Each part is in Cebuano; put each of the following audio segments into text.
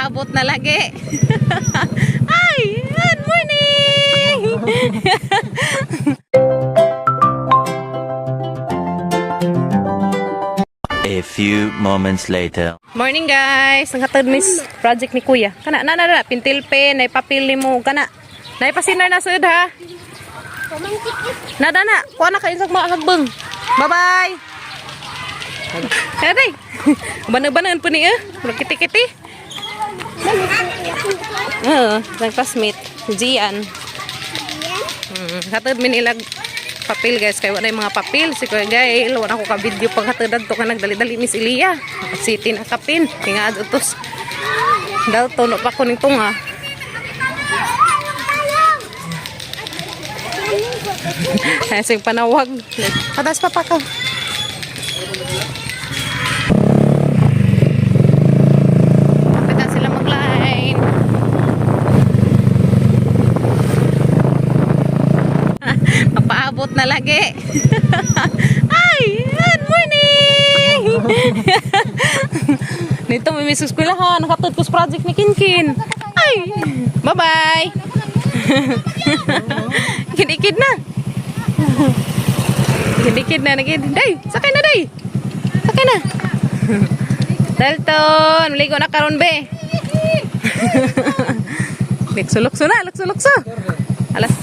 Magpaabot na lagi. Ay, good morning! A few moments later. Morning, guys! Ang katod miss project ni Kuya. Kana na na na pintil pen, nay papel nimo kana. Nay pasinar na sud ha. Nada na, kuha na kayo sa mga hagbang. Bye-bye! Kaya day! Banan-banan po niya. Murag kiti-kiti. Oo, ng classmate. Si Gian. Hatod min ilag papel, guys, kay wala yung mga papel si Kuya Gail. Wala ko ka video pag hatod adto ka nagdali-dali Miss Elia City na kapin tinga utos daw tuno pa ko ning tunga. Ay, sige, panawag. Patas pa pa ko. Kapitan sila mag-line. Mapaabot na lagi. Ay, good morning! Nito may miss eskwelahan. Nakatod ko sa project ni Kinkin. Ay, bye-bye! Kinikid na. Kinikid na, nakid. Day, sakay na, day! Sakay na. Dalton, maligo na karon be. Lukso-lukso na, lukso-lukso. Alas.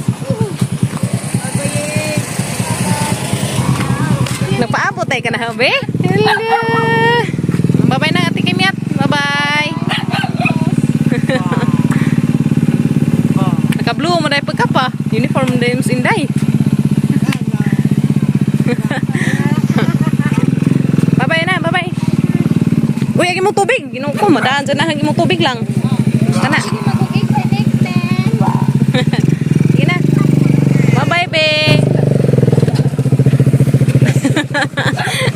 Nagpaabot ay ka na, be? Hello. Bye-bye na, Ate Kimiat. Bye-bye. Naka-blue mo na pagkapa. Uniform na yung inday. Bye-bye na, bye-bye. Uy, agi mo tubig. Ginoo ko, madaan dyan na. Agi mo tubig lang. Kana. Sige na. Bye-bye, be.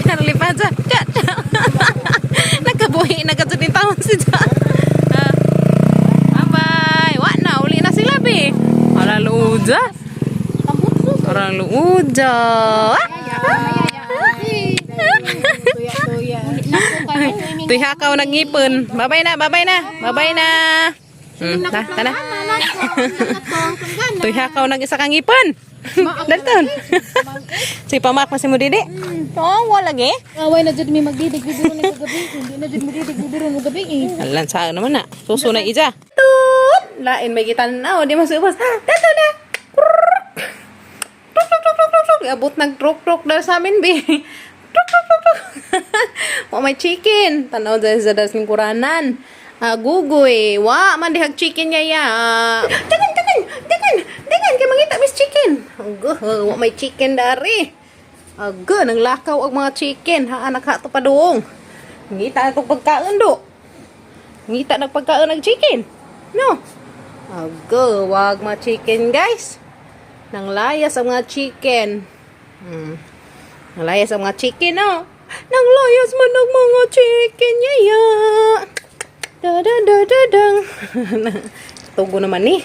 Naralipa dyan. Tsa, tsa. Nagkabuhi na ka dyan yung tawon si dyan. Ah. Bye-bye. Wa na, uli na sila, be. Wala luja. Parang luja. Tuy hakaw nagngipon. Bye-bye na, bye-bye na. Bye-bye na. Na, tana. Tuy hakaw nag isa kang ngipon. Dalton. Si pamak pa si mo didi. Oh, wala ge. Away na jud mi magdidig bibiro na gabi. Hindi na jud magdidig bibiro na gabi eh. Alan sa naman na. Suso na ija. Tut! Lain may gitan na. Di masubos. Dato na. Truk, truk, truk, truk, truk, truk. Abot nag truk truk daw sa amin, bi. Truk, truk, truk, truk. Wa may chicken. Tanaw dahil sa das ng kuranan. Ah, gugoy. Wa man dihag chicken niya ya. Dagan, dagan, dagan, dagan. Kay mangita miss chicken. Ago, wa may chicken dari. Ago, nang lakaw ang mga chicken. Ha, anak ha, to paduong. Ngita itong pagkaon do. Ngita nagpagkaon ng chicken. No. Ago, wag mga chicken, guys. Nang layas ang mga chicken. Nang layas ang mga chicken, no? Nang layas man ang mga chicken, yaya. Da da da da dang. Tugo naman ni.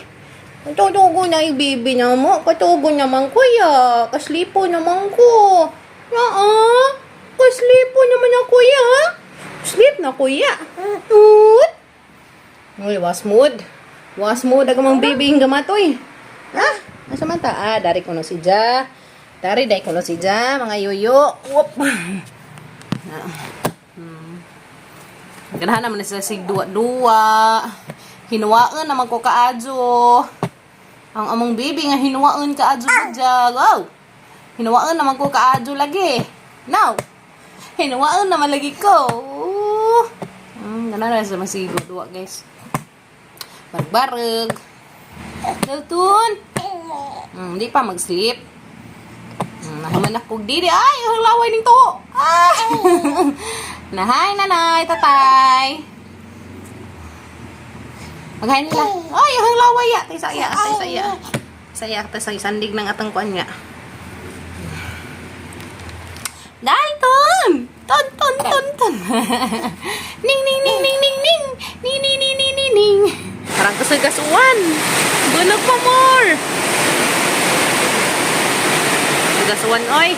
Tutugo na yung baby na mo. Katugo naman kuya. Kaslipo naman ko. Oo. Kaslipo naman ang kuya. Sleep na kuya. Tut. Uy, was mood. Was mood ang mga baby yung gamatoy. Ah, asa man ta? Ah, dari ko no si Ja. Dari dai ko no si Ja, mga yoyo. Whoop. Ah. Ganahan naman na sila sig duwa-duwa. Hinuwaan naman ko kaadyo. Ang among baby nga hinuwaan kaadyo budya. Wow. Hinuwaan naman ko kaadyo lagi. Now. Hinuwaan naman lagi ko. Ganahan na sila masig duwa, guys. Barbarag. Dalton. Di pa mag-sleep. Nahuman ako didi. Ay, ang laway ning tuo. Ah. Nahay, nanay, tatay. Maghay nila. Ay, ang laway ya. Tay saya, tay saya. Saya, tay saya sandig ng atang kuan nga. Dalton! Ton, ton, ton, ton. Ning, ning, ning, ning, ning, ning. Ning, ning, ning, ning, ning, ning. Parang kasagasuan. Bunog pa more. Kasagasuan, oy.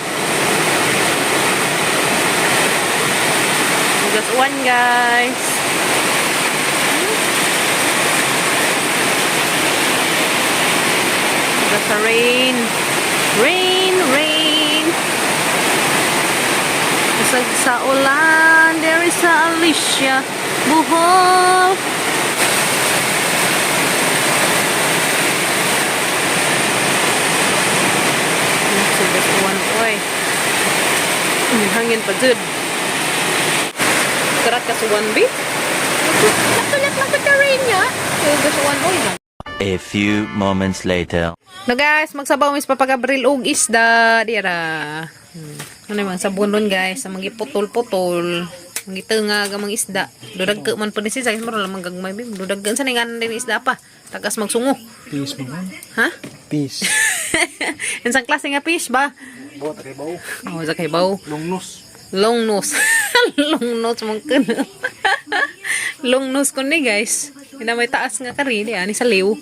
Kasagasuan, guys. Rain. Rain, rain. Usag sa ulan, there is a Alicia, Bohol. Sugas uwan, oy. Hangin pa jud. Karat ka suwan, bi? Natulak lang ka rain niya. Sugas uwan, oy. A few moments later. No guys, magsabaw mis Papa Gabriel og isda dira. Ano yung mga sabon ron guys, ang mga putol-putol, mga itengag ang mga isda. Dudag ka man po ni siya, maro lang gagmay bim. Dudag ka sa ningan din isda pa. Tagas magsungo. Peace mo man. Ha? Peace. Unsang klase nga fish ba? Bawa ta kay bawo. Oh, sa kay baw. Long nose. Long nose. Long nose mong kuno. Long nose ko ni guys. Ina may taas nga kari di ani sa liw.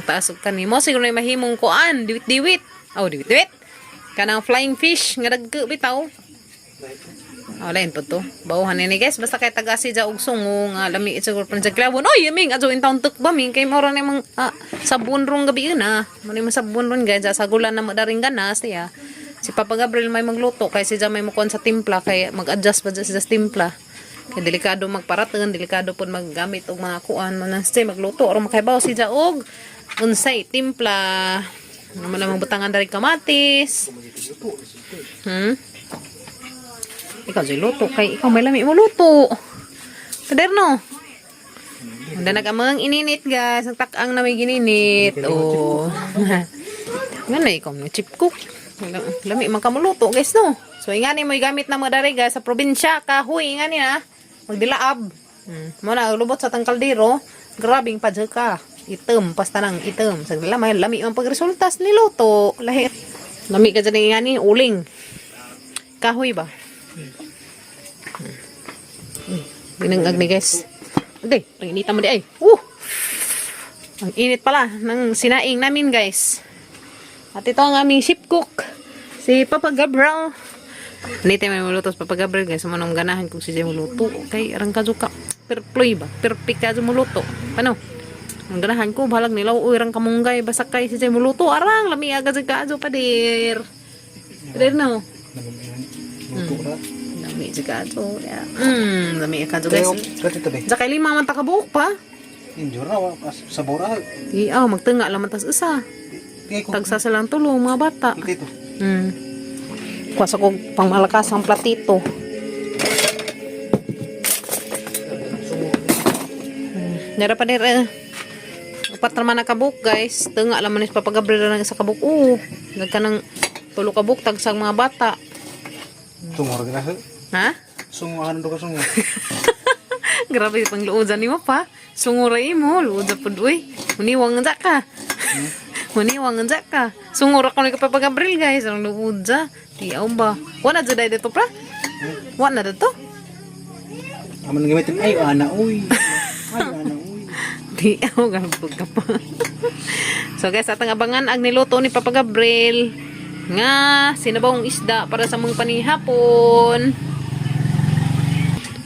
Taas og kani mo siguro na mahimong kuan, diwit-diwit. Oh, diwit-diwit. Kanang flying fish nga dagko bitaw. Oh, lain po to. Bawhan ni guys. Basta kay taga si og sungo nga lami siguro pa sa klabon. Oy, yaming adto in town tuk ba ming kay mora na imong sabon rong gabi na. Mo ni sabon ron guys. Sa gulan na mo daring ganas siya. Si Papa Gabriel may magluto kay siya may mukuan sa timpla kay mag-adjust pa siya sa timpla. Kay delikado magparatan, delikado pud maggamit og mga kuan man siya magluto aron makaibaw siya og unsay timpla. Ano man lang butangan dari kamatis. Ikaw jay luto kay ikaw may lami mo luto. Paderno. Unda nagamang ininit guys, nagtak-ang na may gininit. Oh. Nga na ikaw mo chip cook. Lami man kamuluto guys no. So ingani mo gamit na mga dari guys sa probinsya kahoy ingani na magdilaab. Mo na lubot sa tang kaldero, grabing padya ka. Item pasta nang item. Sa dila may lami ang pagresultas ni luto. Lahi. Lami ka dyan ingani uling. Kahoy ba? Binangag ni guys. Hindi, ang inita mo di ay. Ang init pala ng sinaing namin guys. At ito ang aming ship cook, si Papa Gabriel. Nite may muluto sa Papa Gabriel guys. Manong ganahan kung siya muluto. Kay arang kadyo ka. Perploy ba? Perfect ka muluto. Ano? Ang ganahan ko, balag nilaw, uy, rang kamunggay, basak kay siya muluto. Arang, lami agad sa kadyo, padir. Padir no. Luto ra. Lami sa kadyo. Yeah. Lami kadyo guys. Kaya tabi. Sa kay lima man ta kabuok pa. Injure ra wa sabora. Iya, magtunga lang man tas isa. Kay ko. Tagsa silang tulong mga bata. Dito. Kuha ko pangmalakas ang platito. Nara pa nira. Upat naman na kabuk, guys. Tunga laman is papagabril na ng isa kabuk. Oo. Nagka ng tulo kabuk, tagsang mga bata. Sungo ra gina. Ha? Sungo ano ka sungo. Grabe pang luodan ni mo pa. Sunguray mo, luoda pud uy. Muniwang nga ka. Muniwang nga ka. Sungura ko ni kapapagabril guys, ang luoda. Tiaw ba? Wala jud ay dito pra? Wala dito? Aman gamitin ay ana uy. Ay ana uy. Tiaw galbog ka pa. So guys, atang abangan ang niluto ni Papa Gabriel nga sinabawong isda para sa mga panihapon.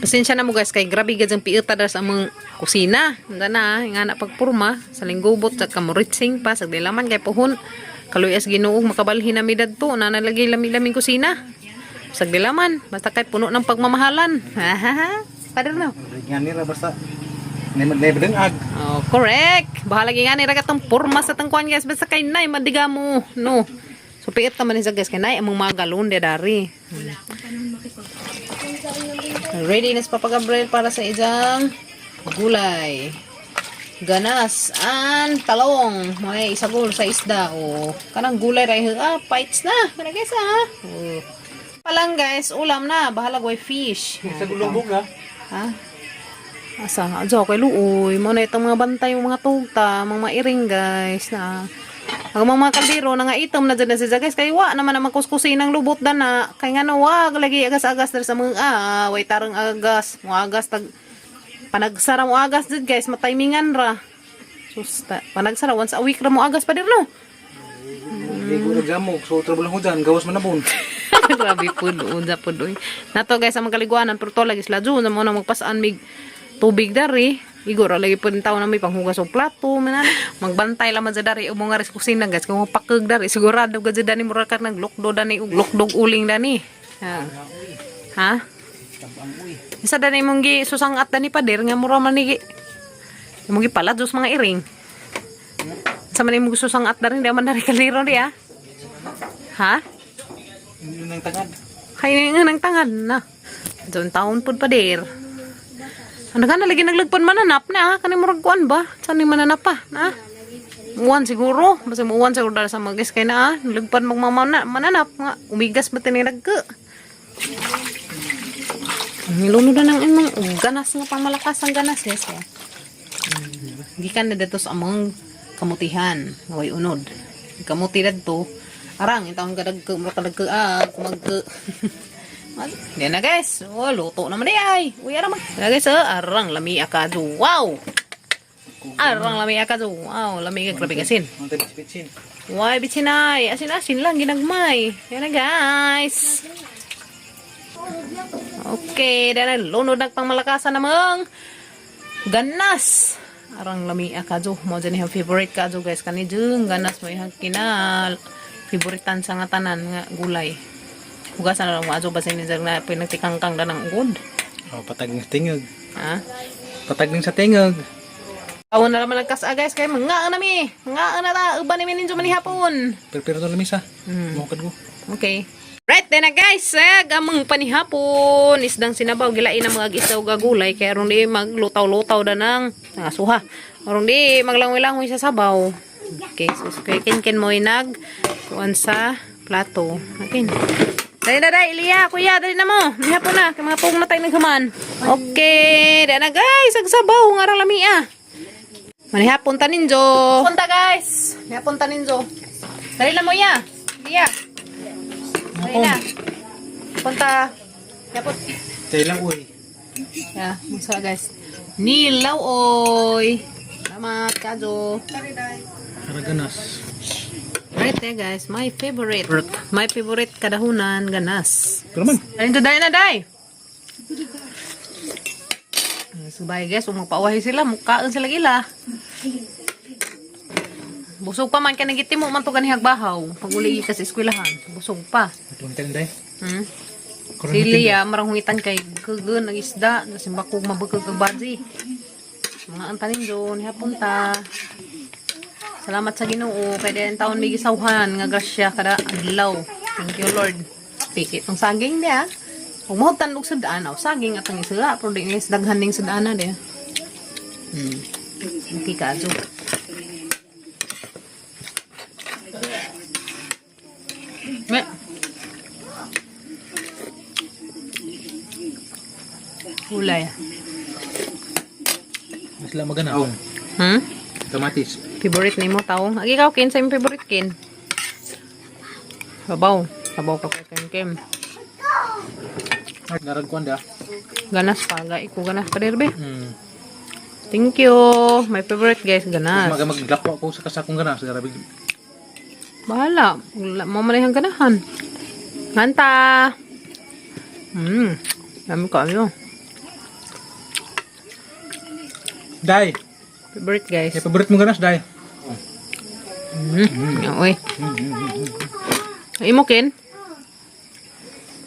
Pasensya na mo guys kay grabe gid ang piuta dara sa among kusina. Unda na nga na pagpurma sa linggubot sa kamuritsing pa sa dilaman kay puhon. Kaluyas Ginoo makabalhin na mi dadto na nalagay lami-laming kusina. Sa dilaman basta kay puno ng pagmamahalan. Pader no. Nga nira basta ne ag. Oh, correct. Bahala nga ni ragatong purma sa tangkuan guys basta kay nay madiga mo. No. So piit naman ni sa guys kay nay among mga galon de dari. Ready na si Papa Gabriel para sa isang gulay. Ganas an talong. May isagol sa isda. O, kanang gulay ra ah, bites na. Kana guys ah. Oh. Palang guys, ulam na. Bahala way fish. Sa gulong ha. Ha? Asa? Adyo, kay luoy. Mo na itong mga bantay, yung mga tugta, mga mairing guys. Na, ang mga kaldero na nga itom na dyan na siya guys. Kay wa naman ang kuskusin ng lubot na na. Kay nga no, wag lagi agas-agas diri sa mga way tarang agas. Mga agas tag panagsara mo agas dyan guys, matimingan ra. Sus, panagsara once a week ra mo agas pa dir no. Ligo na jamog so trouble lang hujan gawas man na bon. Grabe po doon, po doon. Nato guys, ang mga kaliguanan, pero to lagi sila doon, mo na magpasaan mig tubig dari. Igor lagi pud taw na may panghugas og plato manan. Magbantay lang man sa dari ug mga ris kusina, guys, kung mapakag dari sigurado gud dani mura ka naglukdo dani og lukdog uling dani. Ha? Ha? Tabang uy. Isa dani mong gi susangat dani pader nga mura man ni gi. Imong gipalat jos mga iring. Sa man imong susangat dani di man dari kaliro di ah. Ha? Yun ang tangad. Kay nga nang tangad na. Doon taon pud pader. Ano ka na lagi naglagpon mananap na ah. Kani murag kuan ba? Saan ni mananap pa? Na? Muwan siguro. Basta muwan siguro dahil sa magis kay na ah. Nalagpan magmamana mananap nga. Umigas ba tinirag ka? Nilunod na ng imong ganas nga pangmalakas ang ganas yes. Eh. Gikan na dito sa among kamutihan, nga way unod. Kamuti dadto. Arang intawon kadag ka mura kadag ka ah, kumag ka. Yan na guys. Oh, luto naman di ay. Uy, arang mag. Yan na guys, oh, arang lami akado. Wow. Arang lami akado. Wow, lami ka grabe kasin. Mga tabi-bitsin. Why, bitsinay. Asin-asin lang, ginagmay. Yan na guys. Okay, dahil lunod nagpangmalakasan namang ganas. Arang lami kadyo. Mo dyan yung favorite kadyo guys. Kani dyan, ganas mo yung kinal. Favoritan sa nga tanan nga gulay. Hugasan na lang mo adyo basin ni na pinagtikangkang na ng ugod. Oh, patag ng tingog. Ha? Patag ng sa tingog. Awan na naman nagkasa guys kay mga nami. Mga na ta uban ni ninyo manihapon. Pero pero to lamisa. Mukad ko. Okay. Right then na guys, eh, gamang panihapon, isdang sinabaw, gilain ang mga isda ug gulay, kaya aron di maglutaw-lutaw da ng mga suha. Aron di maglangoy-langoy sa sabaw. Okay, so kay kin mo nag kuan sa plato. Okay. Dali na dai, Ilya, kuya, dali na mo. Nihapon na, kay mga pung na tayo naghuman. Okay, dali na guys, ag sabaw nga ra lami ah. Manihapon ta ninjo. Punta guys. Nihapon ta ninjo. Dali na mo ya. Iya. Dali na. Punta. Yapot. Tayo lang uy. Yeah, musa guys. Nilaw oy. Salamat kajo. Para ganas. Right there guys, my favorite. My favorite kadahunan ganas. Pero man. Dali na dai na dai. Subay guys, kung magpauwahi sila, mukhaan sila gila. Busog pa man kay nagitimo man to ganihag bahaw. Pag uli ka sa eskwelahan, busog pa. Atong tayo day. Hmm? Sili ya, marang hungitan kay kugun ang isda, nasimbakog mabukog ang baji. Mga antanin doon, hapon ta. Salamat sa Ginoo kay diyan taon may gisawhan nga grasya kada adlaw. Thank you Lord. Pikit ang saging niya. Ug mo tanog sa daan, aw saging atong isla, pero di ni daghan ning sudana diya. Okay kajo. Me. Gulay. Mas lang magana. Oh. Kamatis. Favorite nimo taong. Agi ikaw kin sa imong favorite kin. Sabaw. Sabaw ka kay kin kin. Darag kuan da. Ganas pa ga iko ganas pa dirbe. Thank you. My favorite guys ganas. Mas maga maglakwa ko sa kasakong ganas. Grabe. Bahala. Wala mo man ang ganahan. Nganta. Dami kayo. Day. Favorite guys. May paborit mo ganas, day. Oy. Imo kin?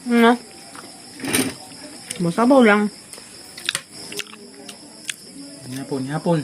Ano? Masabaw lang. Hapon, hapon.